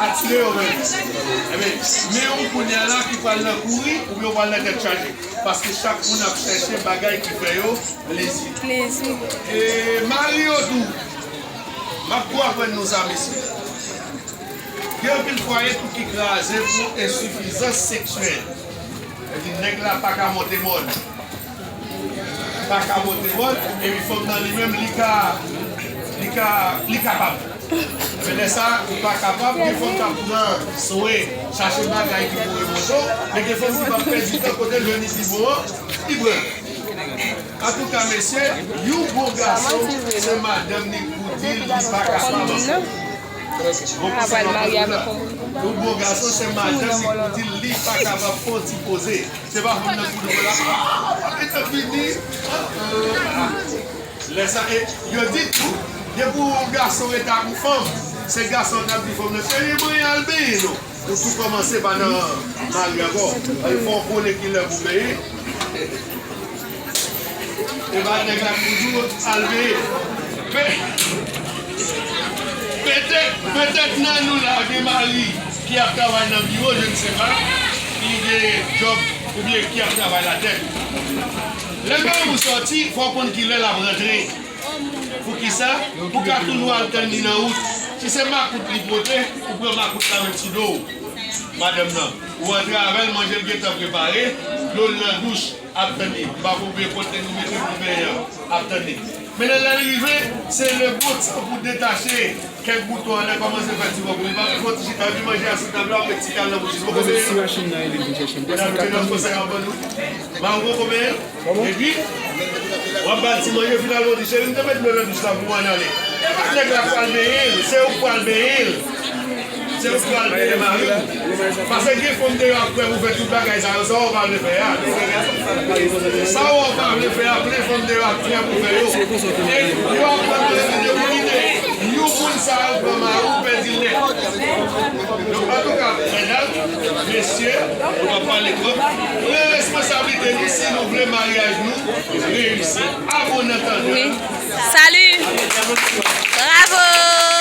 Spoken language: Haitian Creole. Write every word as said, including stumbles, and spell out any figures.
Atire yo menm. Ebyen, men yon kounye a la ki pral nan kouri, oubyen w pral nan tèt chaje. Paske chak moun ap chèche bagay ki fè yo plezi. Plezi. E mari yo tou, m ap tou aprann nou sa, mesye. Gen anpil fwaye tou ki kraze pou ensifizans seksyèl. Sa vle di nèg la pa ka monte mòn. Pa ka monte mòn, epi fanm nan li menm, li ka, li ka, li kapab. Men lè sa, ou pa kapab, gen fanm k ap pran swen, chache bagay ki pou remonte w, men gen fanm ki p ap pèdi tan, kote l jwenn li pi bon an, li pran l. Antouka, mesye, yon bon gason, se madanm li k pou di l li pa kapab. Yon bon gason, se madanm li k pou di l li pa kapab fè yon ti poze. Se pa fanm nan ki pou di la, "Ah, w ap gentan vini." Ah, ah. Lè sa, e, yo di tou, depi yon gason rete ak yon fanm, se gason an k ap di fanm nan, "Cheri, mwen al benyen non." Ou tou kòmanse pa nan mari ankò. Fò w konnen kilè pou benyen. E pa nèg la k pou di w al benyen. Pe-, petèt, petèt nan nou la, gen mari ki ap travay nan biwo, je ne sais pas, ki gen djòb oubyen ki ap travay latè. Lè mari w sòti, fò w konn kilè l ap rantre. Poukisa? Pou w ka toujou al tann li nan wout. Si se makout li pote, ou pran makout la met sou do w. Madanm nan, ou antre avè l, manje l gentan prepare, dlo l nan douch, ap tann li. M pa konn konbyen kote nou mete pou benyen an, ap tann li. Men lè, lè l rive, se le bon tan pou detache kèk bouton an, lè kòmanse fè ti bò pou li. Pa fè yon ti chita, epi manje a sou tab la, w met ti kal nan bouch li. Ou konprann? Mèsi, machin nan, li vin chèche m. Depi nan konsa, y ap ban nou. Mari w poko benyen l. Epi, w ap ba l ti manje, finalman, w di, "Cheri, m te met dlo nan douch la pou mwen ale." E pa nèg la k pral benyen l, se ou k pral benyen l. Se ou k pral benyen mari w. Paske gen fanm deyò ap prè pou fè tout bagay sa yo, sa w pa vle fè a. Sa w pa vle fè a, plen fanm deyò ap prè pou fè yo. E yo ap pran nan lide pou lide. Yon moun sa yo pran mari w, pèdi l nèt. Donk, antouka, medam, mesye, nou p ap pale twòp. Pran responsablite nou si nou vle maryaj nou reyisi. Abone nan tande. Wi. Salut! Bravo!